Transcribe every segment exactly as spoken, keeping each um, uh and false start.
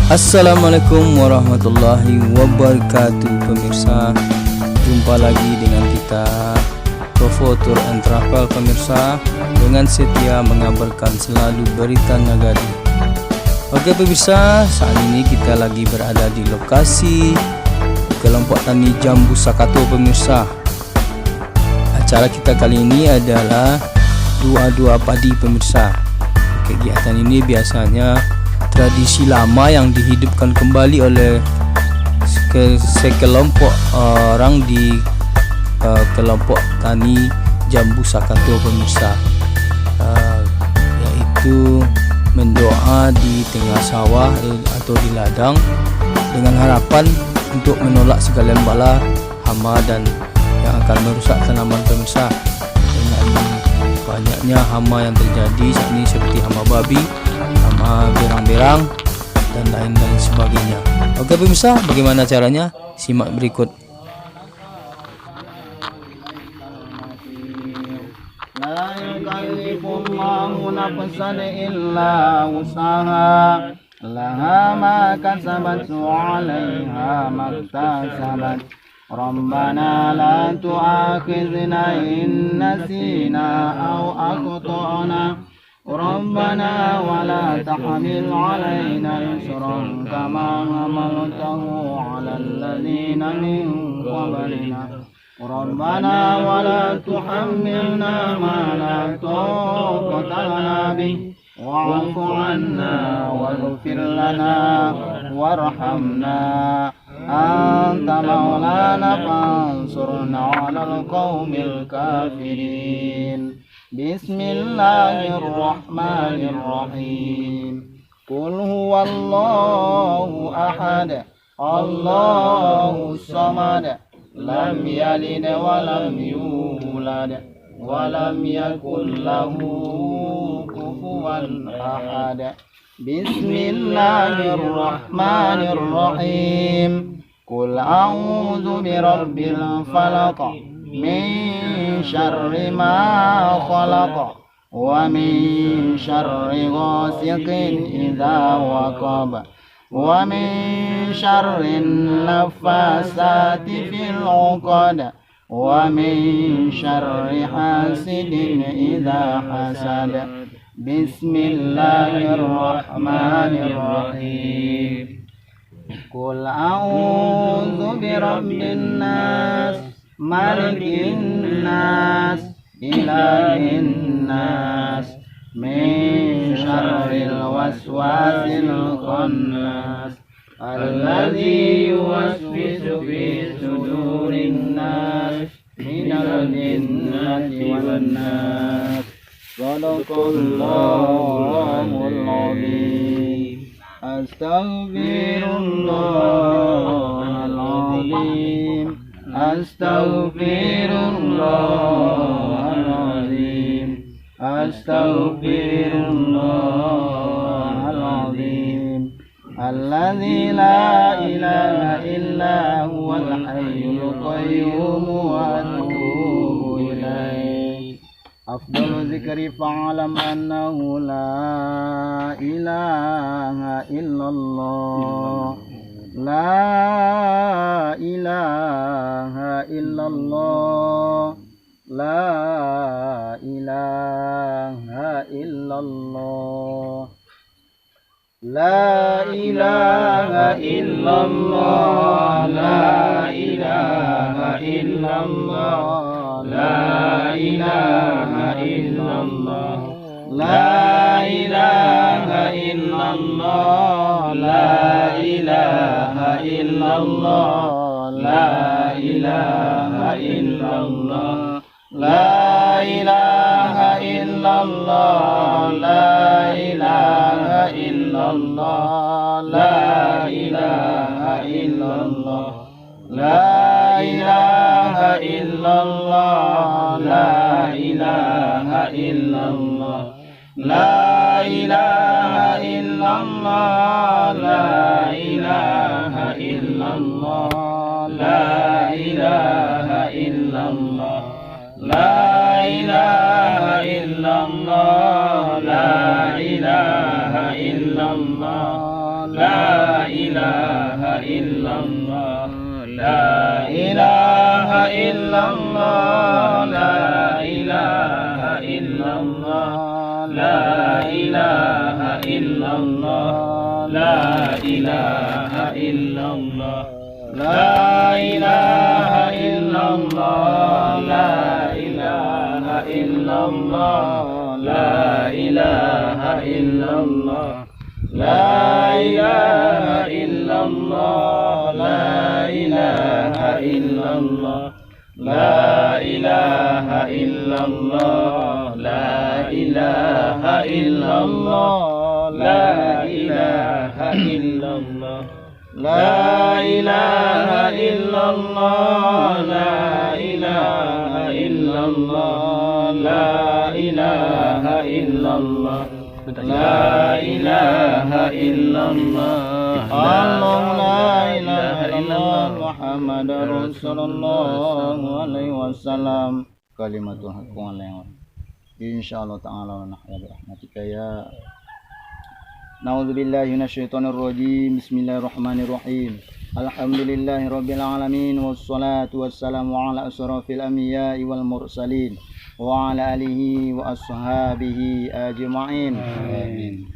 Assalamualaikum warahmatullahi wabarakatuh, pemirsa. Jumpa lagi dengan kita, Tovo Tour and Travel, pemirsa, dengan setia mengabarkan selalu berita nagari. Oke, pemirsa, saat ini kita lagi berada di lokasi kelompok tani Jambu Sakato, pemirsa. Acara kita kali ini adalah doa-doa padi, pemirsa. Kegiatan ini biasanya tradisi lama yang dihidupkan kembali oleh seke-, sekelompok orang di, eh, kelompok tani Jambu Sakato, pemirsa. Eh, yaitu mendoa di tengah sawah, eh, atau di ladang dengan harapan untuk menolak segala bala hama dan yang akan merusak tanaman, pemirsa. Dengan banyaknya hama yang terjadi saat ini seperti hama babi, hama berang-berang, dan lain-lain sebagainya. Oke, pemirsa, bagaimana caranya? Simak berikut. لا يكلف الله نفسا إلا وسعها، لها ما كسبت وعليها ما اكتسبت. ربنا لا تؤاخذنا إن نسينا أو أخطأنا. ربنا ولا تحمل علينا إصرا كما حملته على الذين من قبلنا. ربنا ولا تحملنا ما لا طاقة لنا به واعف عنا واغفر لنا وارحمنا أنت مولانا فانصرنا على القوم الكافرين. بسم الله الرحمن الرحيم. قل هو الله أحد، الله الصمد، لم يلد ولم يولد، ولم يكن له كفوا أحد. بسم الله الرحمن الرحيم. قل أعوذ برب الفلق، من شر ما خلق، ومن شر غاسق إذا وقب، ومن شر النفاثات في العقد، ومن شر حاسد إذا حسد. بسم الله الرحمن الرحيم. قل أعوذ برب الناس، ملك الناس، إله الناس، من شر الوسواس الخناس، الذي يوسوس في صدور الناس، من الجنة والناس. صدق الله العظيم. أستغفر الله العظيم. أستغفر الله العظيم. أستغفر الله العظيم. الذي لا إله إلا هو الحي القيوم وأتوب إليه. أفضل الذكر فاعلم أنه لا إله إلا الله. لا إله إلا الله. لا إله إلا الله. لا إله إلا الله، لا إله إلا الله، لا إله إلا الله، لا إله إلا الله، لا إله إلا الله، لا إله إلا الله. لا إله إلا الله، لا إله إلا الله، لا إله إلا الله، لا إله إلا الله، لا إله إلا الله. لا إله إلا الله، لا إله إلا الله، لا إله إلا الله، لا إله إلا الله، لا إله إلا الله، La ilaha illallah, la ilaha illallah, la ilaha illallah, la ilaha illallah, la ilaha illallah. La ilaha illallah, la ilaha illallah, la ilaha illallah, la ilaha illallah, la ilaha illallah, la ilaha illallah, la ilaha illallah, la ilaha illallah. La ilaha illallah, la ilaha illallah, la ilaha illallah, la ilaha illallah. Allahu la ilaha illallah, Muhammadar Rasulullah, sallallahu alaihi wasallam. Kalimatul haq. Insyaallah ta'ala, wa nahya bi rahmatika ya. Na'udzubillahi minasyaitonirrajim. Bismillahirrahmanirrahim. Alhamdulillahirabbil alamin, wassalatu wassalamu ala asyrafil anbiya'i wal mursalin, wa ala alihi wa ashabihi ajma'in. Amin.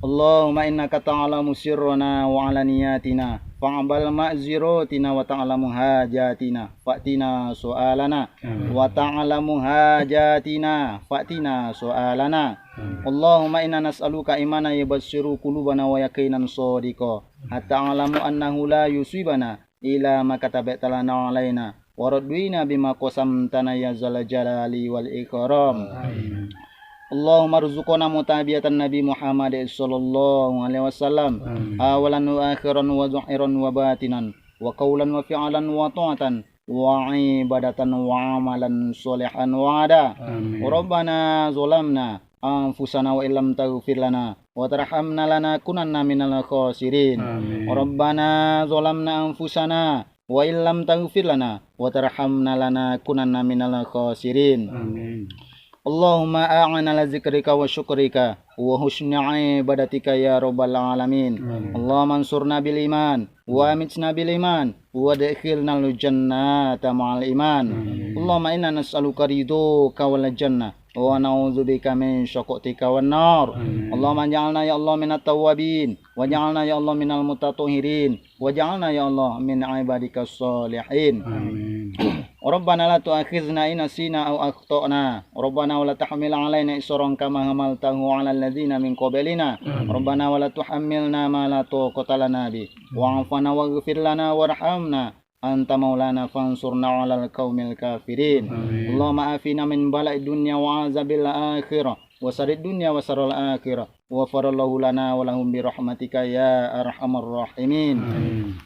Allahumma innaka ta'lamu sirrana wa alaniyatina, fa'bal ma'ziratina wa ta'lamu hajatina, fa'tina su'alana, Amin. wa ta'lamu hajatina, fa'tina su'alana. Amin. Allahumma inna nas'aluka imanan yubassiru qulubana wa yaqinan shadiqa, hatta a'lamu annahu la yusibana illa ma katabaita lana alaina, wa radina bima qasamtana ya zal jalali wal ikram. Amin. Allahumma rzuqna mutabi'atan Nabi Muhammad sallallahu alaihi wasallam, Amin. awalan wa akhiran wa zahiran wa batinan, wa qaulan wa fi'lan wa ta'atan, wa ibadatan wa amalan sholihan wa ada. Amin. Rabbana zalamna anfusana wa illam taghfir lana wa tarhamna lanakunanna minal khasirin. Amin. Rabbana zalamna anfusana wa illam taghfir lana wa tarhamna lanakunanna minal khasirin. Amin. Allahumma a'inna ala zikrika wa syukrika wa husni ibadatika ya rabbal alamin. Amin. Allahumma ansurna bil iman, wa amitna bil iman, wa adkhilnal jannata ma'al iman. Amin. Allahumma inna nas'aluka ridhaka wal jannah, wa na'udzubika min syakhatika wan nar. Amin. Allahumma ja'alna ya Allah minat tawwabin, wa ja'alna ya Allah minal mutatahhirin, wa ja'alna ya Allah min ibadika sholihin. Amin. Rabbana la tu'akhizna in nasina au akhtana. Rabbana wa la tahmil alaina isran kama hamaltahu alal ladzina min qablina. Amin. Rabbana wa la tuhammilna ma la taqata lana bih. Wa'fu 'anna waghfir lana warhamna. Anta maulana fansurna 'alal qaumil kafirin. Amin. Allahumma afina min bala'id dunya wa azabil akhirah, wa syarrid dunya wa syarril akhirah. Ghafarallahu lana wa lahum bi rahmatika ya arhamar rahimin. Amin.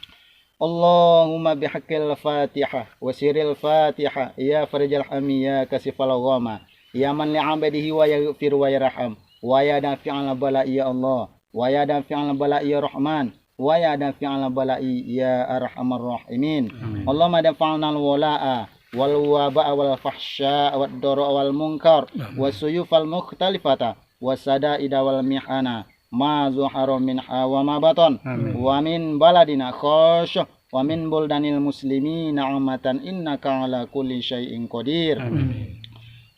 Allahumma bihaqqil Fatihah wa sirril Fatihah, ya farijal hammi, ya kasifal ghamma, ya man li abdihi wa yaghfir wa yarham, wa ya dafi'al bala'i ya Allah, wa ya dafi'al bala'i ya Rahman, wa ya dafi'al bala'i ya arhamar rahimin. Amin. Allahumma dafa'nal wala'a wal waba'a wal fahsya'a wad dara'a wal munkar, amin, was suyufal mukhtalifata, was sada'ida wal mihana, ma zahara minha wa ma batan, amin, wa min baladina khassah, wa min buldanil muslimina ammatan, innaka ala kulli syai'in qadir. Amin.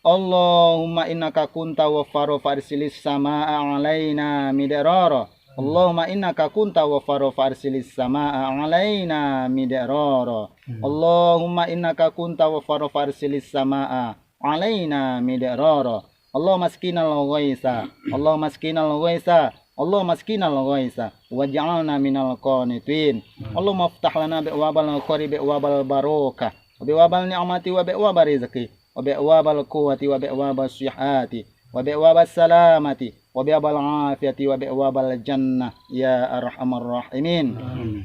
Allahumma innaka kunta ghaffaro fa arsilis sama'a alaina midrara. Allahumma innaka kunta ghaffaro fa arsilis sama'a alaina midrara. Allahumma innaka kunta ghaffaro fa arsilis sama'a alaina midrara. Allahumma asqinal ghaitsa. Allahumma asqinal ghaitsa. Allahumma asqinal ghaitsa. Waj'alna minal qanitin. Allahumma iftah lana abwabal khairi wa abwabal barakah, wa abwabal ni'mati wa abwabal rizqi, wa abwabal quwwati wa abwabas sihhati, wa abwabas salamati, wa abwabal afiyati wa abwabal jannah, ya arhamar rahimin. Amin.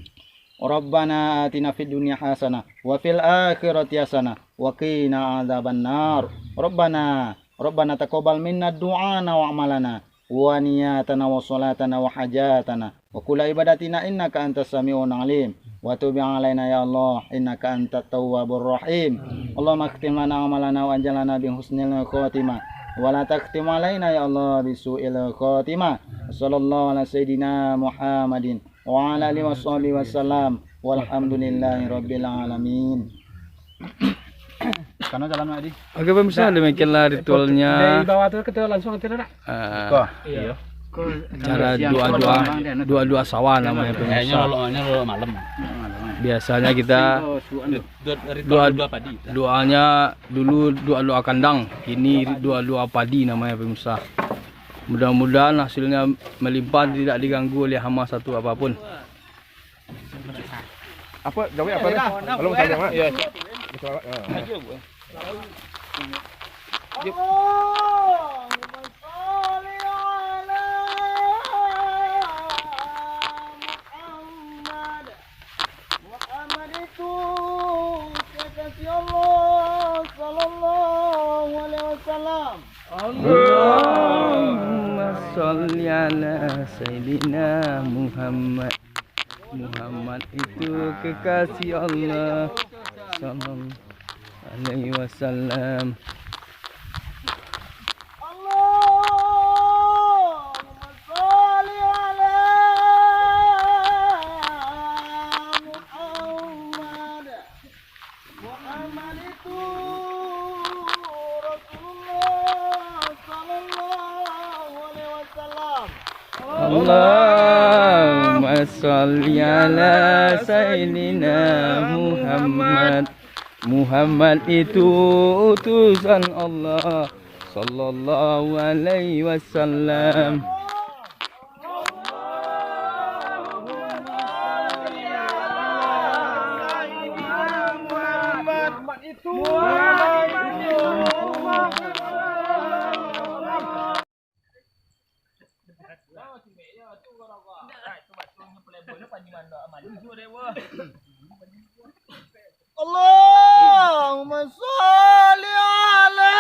Rabbana atina fid dunya hasanah, wa fil akhirati hasanah, wa qina adzabannar. Rabbana, Rabbana taqabbal minna du'ana wa amalana, wa niyatana wa salatana wa hajatana, wa kulla ibadatina innaka antas sami'un alim, wa tub alaina ya Allah innaka antat tawwabur rahim. Allahumma akhtim lana amalana wa ajjalna bi husnil khatimah, wa la takhtim alaina ya Allah bi su'il khatimah. Sallallahu ala sayyidina Muhammadin Wa ala alihi wa sahbihi wa sallam. Walhamdulillahi rabbil alamin. Karena jalan, Mak Adi. Oke, pemirsa, demikianlah ritualnya. Dari bawah tu kita langsung nanti nak. Ah, Kok? Iya. Cara doa-doa, doa-doa sawah namanya, pemirsa. Kayaknya loloknya lolok malam. Biasanya kita doa, doanya dulu doa-doa kandang, kini doa-doa padi namanya, pemirsa. Mudah-mudahan hasilnya melimpah, tidak diganggu oleh hama satu apapun. Apa? Jawab apa dah? Kalau misalnya, Mak. Iya. Misalnya, ah. Allahumma shalli ala Muhammad. Muhammad itu kekasih Allah, sallallahu alaihi wasallam. Allahumma shalli ala Sayyidina Muhammad. Muhammad itu kekasih Allah, sallallahu alaihi wasallam. Allahumma shalli ala Muhammad. Muhammad itu Rasulullah sallallahu alaihi wasallam. Allahumma shalli ala Sayyidina Muhammad. Muhammad itu utusan Allah sallallahu alaihi wasallam. Allahumma shalli ala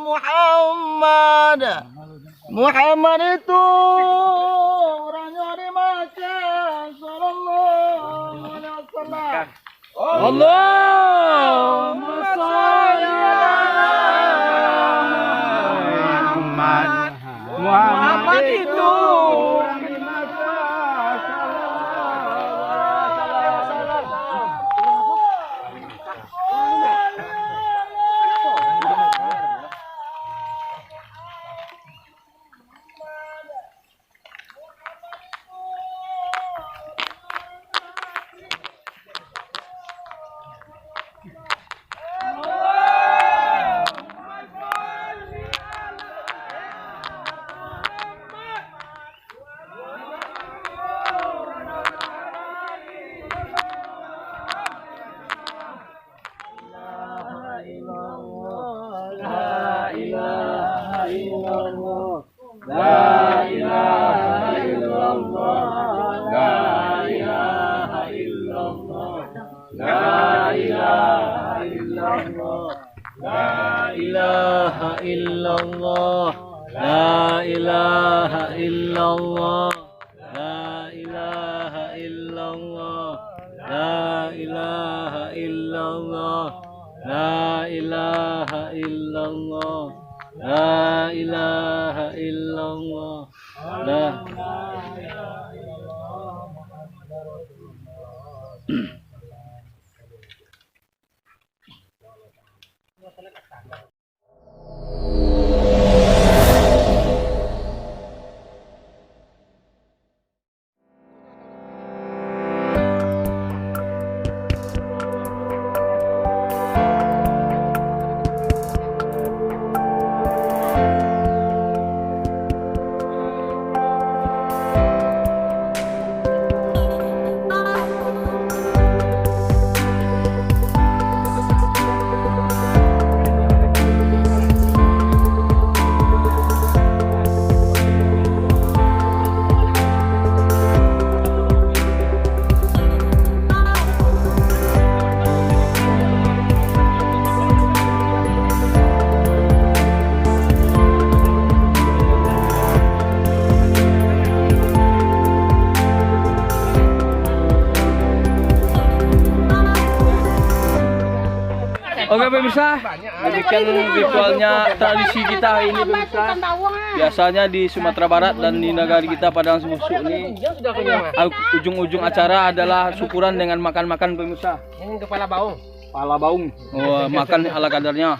Muhammad. Muhammad itu orangnya di Makkah, sallallahu alaihi wasallam. Allahumma shalli ala Muhammad. Muhammad itu La ilaha illallah. La ilaha illallah. La ilaha illallah. La ilaha illallah. La ilaha illallah. La ilaha illallah. La ilaha illallah. La ilaha illallah. La ilaha illallah. La ilaha illallah. La Pemirsa, demikian ritualnya, tradisi kita hari ini, pemirsa. Biasanya di Sumatera Barat dan di negara kita, Padang Sibusuk ini, ujung-ujung acara adalah syukuran dengan makan-makan, pemirsa. Ini kepala baung. Kepala baung. Oh, makan ala kadarnya.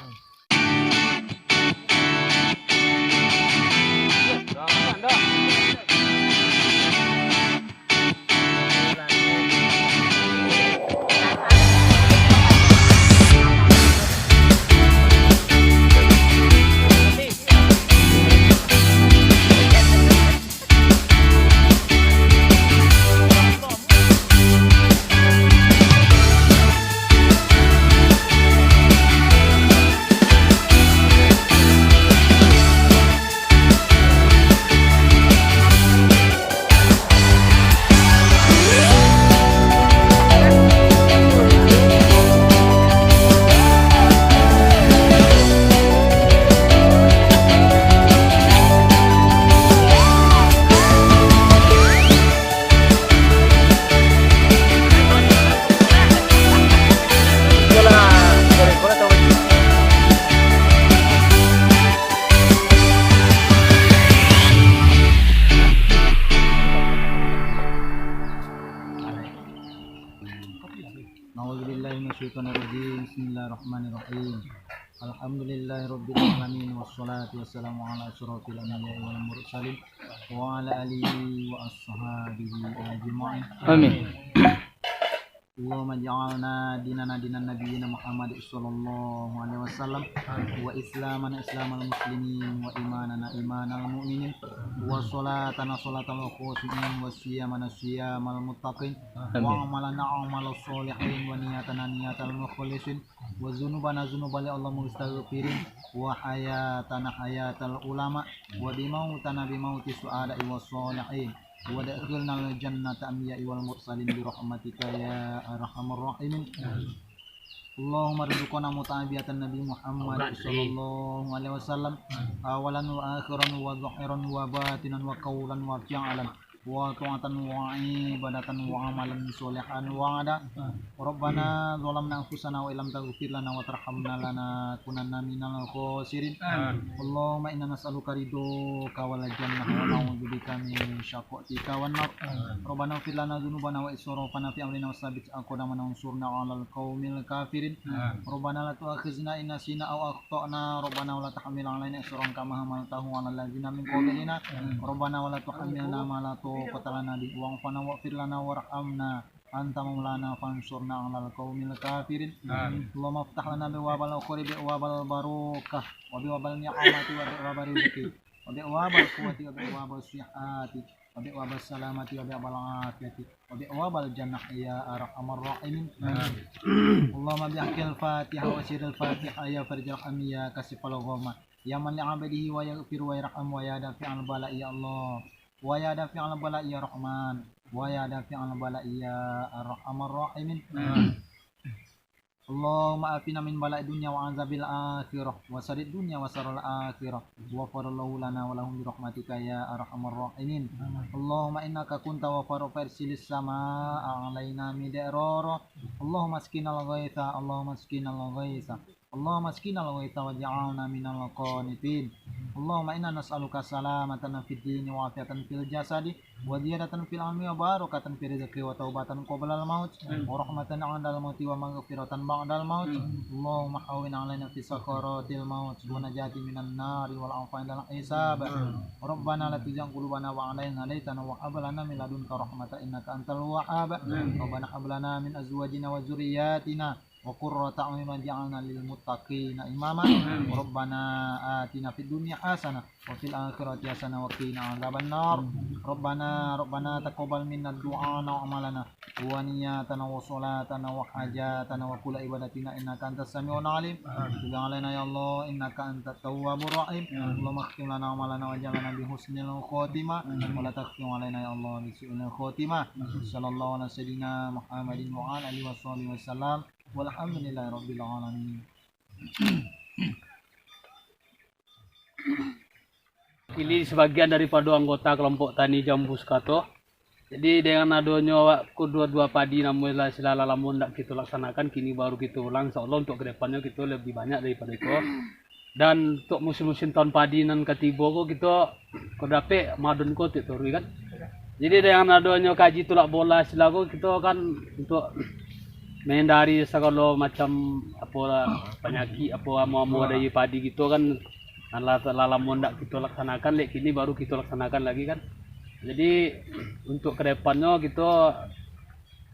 A'udzubillahi minasyaitonirrajim. Bismillahirrahmanirrahim. Alhamdulillahirabbil alamin, wassalatu wassalamu ala asyrafil anbiya'i wal mursalin, wa ala alihi wa ashabihi ajma'in. Amin. Allahumma ja'alna dinana dinan nabiyyina Muhammad sallallahu alaihi wasallam, wa islamana islamal muslimin, wa imanana imanal mu'minin, wa salatana salatal khusyi'in, wa siyamana siyamal muttaqin, wa amalana amalal sholihin, wa niyatana niyatal mukhlisin, wa zunubana zunubal Allah mustaghfirin, wa hayatana hayatal ulama, wa bimautana bimauti syuhada'i wa sholihin, wa dakhilnal jannata anbiya'i wal mursalin birahmatika ya arhamar rahimin. Allahumma rzuqna mutabi'atan Nabi Muhammad sallallahu alaihi wasallam, awalan wa akhiran wa zahiran wa batinan wa qaulan wa fi'lan, wa ta'atan wa ibadatan wa amalan sholihan wa ada. Rabbana zalamna anfusana wa illam taghfir lana wa tarhamna lanakunanna minal khosirin. Allahumma inna nas'aluka ridhoka wal jannah wa na'udzubika min syakhotika wan nar. Rabbana ighfir lana dzunubana wa israfana fi amrina wa tsabbit aqdamana wansurna 'alal qaumil kafirin. Rabbana la tu'akhizna in nasina aw akhtana. Rabbana wa la tahmil 'alaina isran kama hamaltahu 'alal ladzina min qablina. Rabbana wa la tuhammilna ma la taqata lana bih, wa'fu 'anna waghfir lana warhamna, anta maulana fansurna 'alal qaumil kafirin. Allahumma iftah lana abwabal khairi wa abwabal barakah, wa abwabal ni'mati wa abwabal rizqi, wa abwabal quwwati wa abwabas sihhati, wa abwabas salamati wa abwabal afiyati, wa abwabal jannah ya arhamar rahimin. Allahumma bihaqqil Fatihah wa sirril Fatihah ya farijal hammi ya kasyifal ghammah ya man li abdihi wa yaghfiru wa yarham wa ya dafi'al bala'i ya Allah, wa ya dafi'al bala'i ya Rahman, wa ya dafi'al bala'i ya arhamar rahimin. Allahumma afina min bala'i dunya wa azabil akhirah, wa syarrud dunya wa syarril akhirah, wa ghfarallahu lana wa lahum birahmatika ya arhamar rahimin. Allahumma innaka kunta ghaffara fa arsilis samaa alaina midrara. Allahumma asqinal ghaitha, Allahumma asqinal ghaitha, Allahumma asqinal ghaitha waj'alna minal qanitin. Allahumma inna nas'aluka salamatan fid dini wa afiatan fil jasadi wa ziyadatan fil ilmi wa barakatan fir rizqi wa taubatan qoblal maut wa rahmatan 'indal mauti wa maghfiratan ba'dal maut. Allahumma hawwin 'alaina fi sakaratil maut wa najati minan nari wal 'afwa 'indal hisab. Rabbana la tuzigh qulubana ba'da idh hadaytana wa hab lana min ladunka rahmatan innaka antal wahhab. Rabbana hab lana min azwajina wa dzurriyyatina wa qurrata a'yun waj'alna lil muttaqina imama. Rabbana atina fid dunya hasanah wa fil akhirati hasanah wa qina adzabannar. Rabbana, Rabbana taqabbal minna du'ana wa amalana wa niyatana wa salatana wa hajatana wa kulla ibadatina innaka antas sami'ul alim. Tub alaina ya Allah innaka antat tawwabur rahim. Allahumma khtim lana amalana waj'alna bi husnil khotimah. Wa la takhtim alaina ya Allah bi su'il khotimah. Sallallahu ala sayyidina Muhammadin wa ala alihi wa sahbihi wa sallam. Walhamdulillahi rabbil alamin. Wakili sabagian daripado anggota kelompok tani Jambu Sekato. Jadi dengan adonyo awak ko duo-duo padi namo lah sila lamo ndak kito laksanakan, kini baru kito ulang. Insya Allah untuk kedepannyo kito lebih banyak daripado iko. Dan untuk musim-musim tahun padi nan katibo ko kito ko dapek madon ko tiok toruih kan. Jadi dengan adonyo kaji tulak bola sila ko kito kan untuk menghindari sagalo macam apo lah, panyakik apo amo-amo dari padi kito kan, nan lah, lah lamo ndak kito laksanakan, lek kini baru kito laksanakan lagi kan. Jadi untuk kedepannyo kito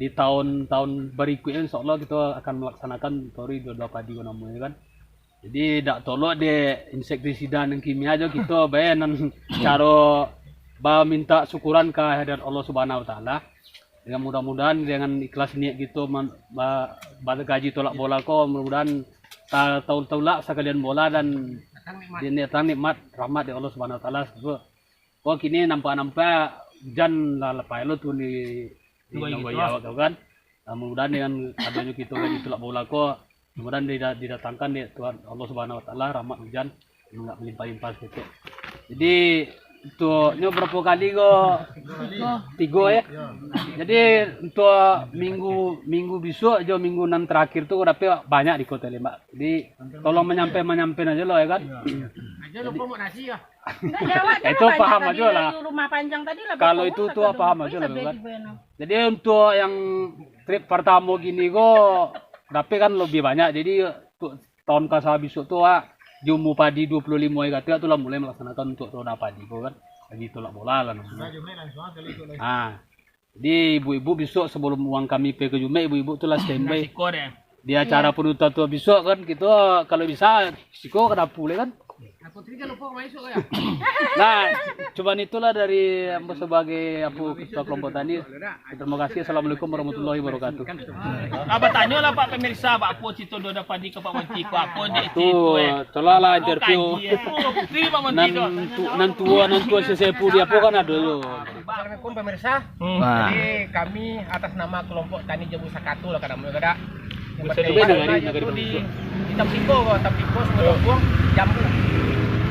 di tahun-tahun barikuiknyo insya Allah kito akan melaksanakan toruih duo-duo padi ko namonyo kan. Jadi dak tolok dek insektisida nan kimia jo kito bae nan caro baminta syukuran ka hadirat Allah Subhanahu Wa Taala. Dengan mudah-mudahan dengan ikhlas niat kito man- ba- bagaji tolak bola ko, mudah-mudahan ta- tau- taulak sakalian bola dan di- datang nikmat rahmat dari Allah Subhanahu Wa Taala. Ko kini nampak-nampak ujan lah lapeh lo tu di di Dubai gitu. Awak tu kan. Ah, mudah-mudahan dengan adonyo kito kan tulak bola ko, mudah-mudahan dida- didatangkan dek Tuhan Allah Subhanahu Wa Taala rahmat ujan yang melimpah-limpah seketek. Jadi untuknyo berapa kali ko? Tigo. Tigo ya. Jadi untuk minggu minggu besok jo minggu nan terakhir tu dapek banyak di Kota Lembak. Jadi tolong menyampai menyampai aja lo ya kan. Aja lupa mau nasi ya. Itu paham aja lah. Kalau itu tu paham aja lah kan. Jadi untuk yang trip pertamo gini ko dapek kan lebih banyak. Jadi untuk tahun ka sabisuak tu ah jumu padi duo puluah limo hari katiak tu lah mulai melaksanakan untuk roda padi ko kan. Lagi tolak bola lah namanya. Ah. Jadi ibu-ibu besok sebelum uang kami pai ka Jumek, ibu-ibu tu lah standby. Di acara penutup tu besok kan kito kalau bisa siko ka dapur lah kan. Nah, cuman itulah dari ambo sebagai apo ketua kelompok tani. Terima kasih. Assalamualaikum warahmatullahi wabarakatuh. Ah, batanyolah Pak pemirsa, Pak, apo cito doda padi ka Pak Wanci ko, apo dek cito eh? Itulah lah interview. Nan tu- nan tua nan tua sesepuh di apo kan ado tu. Assalamualaikum pemirsa. Jadi kami atas nama kelompok tani Jabu Sakatu lah kadang kada. Yang bertempat di Tampico ko, Tampico Sungai Lompong, Jambu.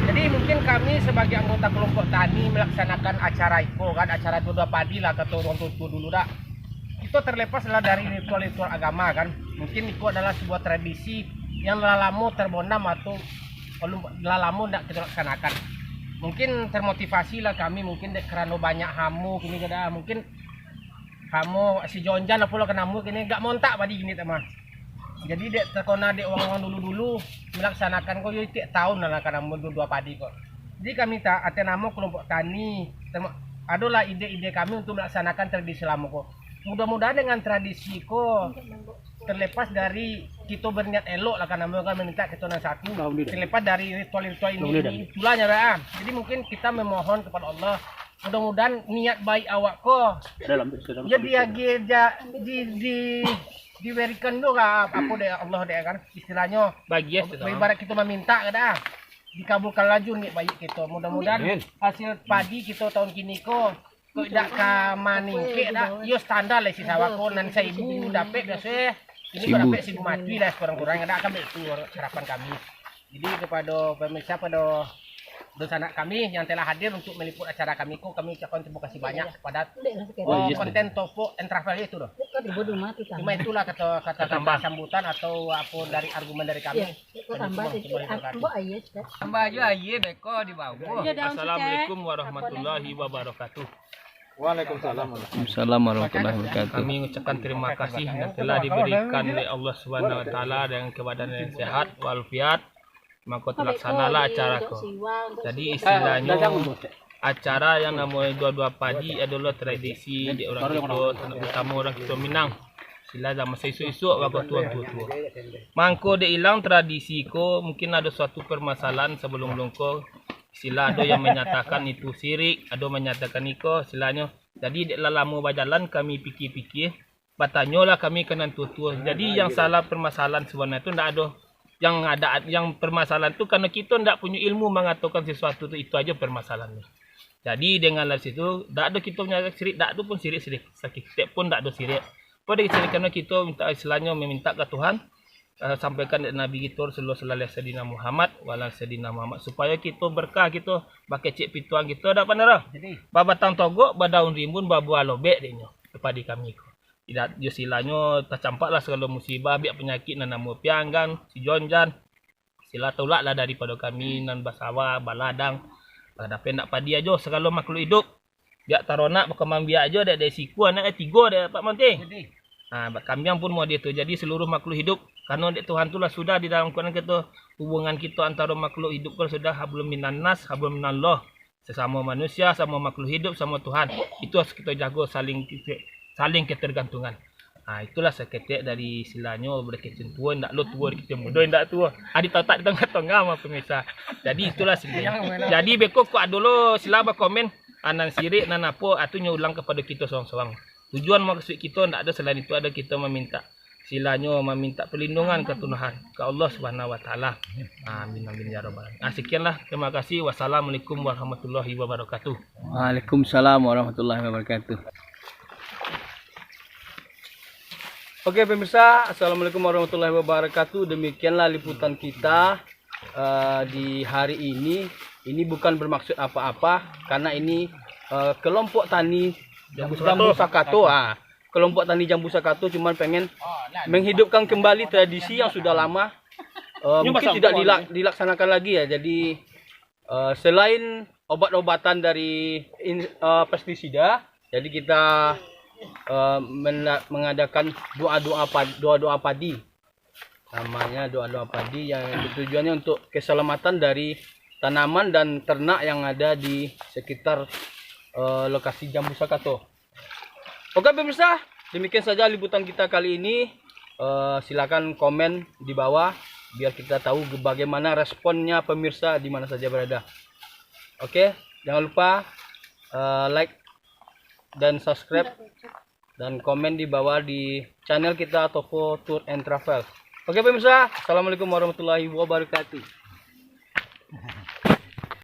Jadi mungkin kami sebagai anggota kelompok tani melaksanakan acara iko kan, acara doda padi lah kato urang tuo-tuo dulu dak. Itu terlepas lah dari ritual-ritual agama kan. Mungkin iko adalah sebuah tradisi yang lah lamo terbonam atau lah lamo ndak kito laksanakan. Mungkin termotivasi lah kami mungkin dek karano banyak hamo kini kada mungkin hamo si jonjan apo lah kanamo kini gak montak padi kini tak mah. Jadi dek terkona dek wang-wang dulu-dulu melaksanakan ko yo tiap tahun lah kanamo duo-duo padi ko. Jadi kami tak atas namo kelompok tani adolah ide-ide kami untuk melaksanakan tradisi lamo ko. Mudah-mudahan dengan tradisi ko terlepas dari kito berniat elok lah kan namo kan meminta kito nan satu. Terlepas dari ritual-ritual ini, ini itulah nyo lah. Jadi mungkin kita memohon kepada Allah mudah-mudahan niat baik awak ko ya diagiah ja- di di diberikan tu lah apo dek Allah dek kan istilahnyo ibarat kito meminta kada dikabulkan laju niat baik kito. Mudah-mudahan hasil padi kito tahun kini ko Kok dak ka maningkek dak? Iyo standar lah isi sawah ko nan saibu dapek biaso eh. Ini ko dapek saibu mati lah kurang-kurang dak kan itu harapan kami. Jadi kepada pemirsa pada dunsanak kami yang telah hadir untuk meliput acara kami ko kami ucapkan terima kasih banyak kepada oh, konten Topok and Travel itu doh. Cuma itulah kata kata sambutan atau apa dari argumen dari kami. Tambah aja aja beko di bawah. Assalamualaikum warahmatullahi wabarakatuh. Waalaikumsalam. Waalaikumsalam warahmatullahi wabarakatuh. Kami mengucapkan terima kasih yang telah diberikan oleh Allah Subhanahu wa taala dengan kebadan yang sehat walafiat. Maka terlaksanalah acara ko. Jadi istilahnya acara yang namanya dua-dua padi adalah tradisi di orang kita, terutama orang kita Minang. Sila zaman saisuak-isuak wakatu tuo-tuo. Mangko dek ilang tradisi ko mungkin ada suatu permasalahan sebelum-belum ko. Sila ada yang menyatakan itu sirik, ada menyatakan iko silanyo. Jadi dek lah lamo bajalan kami pikir-pikir, batanyolah kami ka nan tuo-tuo. Jadi yang salah permasalahan sebenarnya tu ndak ada. Yang ada yang permasalahan tu karena kita ndak punya ilmu mengatakan sesuatu tu itu aja permasalahannya. Jadi dengan dari situ ndak ada kita punya sirik, ndak ada pun sirik sirik sakit pun ndak ada sirik. Pada sirik karena kita minta istilahnya meminta ke Tuhan eh, sampaikan dek Nabi kito Rasulullah sallallahu alaihi wasallam, Sayyidina Muhammad, wa ala Sayyidina Muhammad, supayo kito berkah, kito bakecek pituang kito, dak pandai doh. Jadi, babatang togok, badaun rimbun, babuah lobek, dek nyo, padi kami ko. Tidak, jo silanyo tacampaklah sagalo musibah, biak panyakik nan namo pianggan, si jonjan, sila tolaklah daripado kami nan basawah, baladang, lah dapek ndak padi ajo sagalo makhluk iduik. Biak taronak bakambang biak ajo, dek, dek siku anak, eh, tigo dek Pak Monte. Jadi, ha, bak kambiang pun model tu. Jadi, seluruh makhluk hidup, karano dek Tuhan tu lah sudah di dalam Quran kito, hubungan kito antaro makhluk hidup ko sudah hablum minannas, hablum minallah. Sesamo manusia, samo makhluk hidup, samo Tuhan. Itu harus kito jago, saling, saling ketergantungan. Ha, itulah saketek dari silanyo, buliah kecil tuo, indak lo tuo, kecil mudo, indak tuo. Adi tatak di tongah-tongah mah, pemirsa. Jadi, itulah sebenarnya. Jadi, beko kok ado lo sila bakomen, ah, nan sirik, nan apo, ah, tu nyo ulang kapado kito sorang-sorang. Tujuan maksud kito ndak ado selain itu, ado kito mamintak. Silanyo mamintak perlindungan ka Tuhan, ka Allah Subhanahu wa Taala. Amin, amin, ya rabbal alamin. Ah, sekianlah. Terima kasih. Wassalamualaikum warahmatullahi wabarakatuh. Waalaikumsalam warahmatullahi wabarakatuh. Oke, pemirsa, assalamualaikum warahmatullahi wabarakatuh. Demikianlah liputan kita, eh, di hari ini. Ini bukan bermaksud apa-apa, karena ini, eh, kelompok tani Jambu Sakato. Ah, kelompok tani Jambu Sakato cuman pengen menghidupkan kembali tradisi yang sudah lama, eh, mungkin tidak dila-, dilaksanakan lagi, ya. Jadi, eh, selain obat-obatan dari in-, eh, pestisida, jadi kita, eh, mena-, mengadakan doa-doa pad-, doa-doa padi. Namanya doa-doa padi yang tujuannya untuk keselamatan dari tanaman dan ternak yang ada di sekitar, eh, lokasi Jambu Sakato. Oke, pemirsa, demikian saja liputan kita kali ini. Eh, silakan komen di bawah biar kita tahu bagaimana responnya pemirsa di mana saja berada. Oke, jangan lupa, eh, like dan subscribe dan komen di bawah di channel kita, Toko Tour and Travel. Oke, pemirsa, assalamualaikum warahmatullahi wabarakatuh.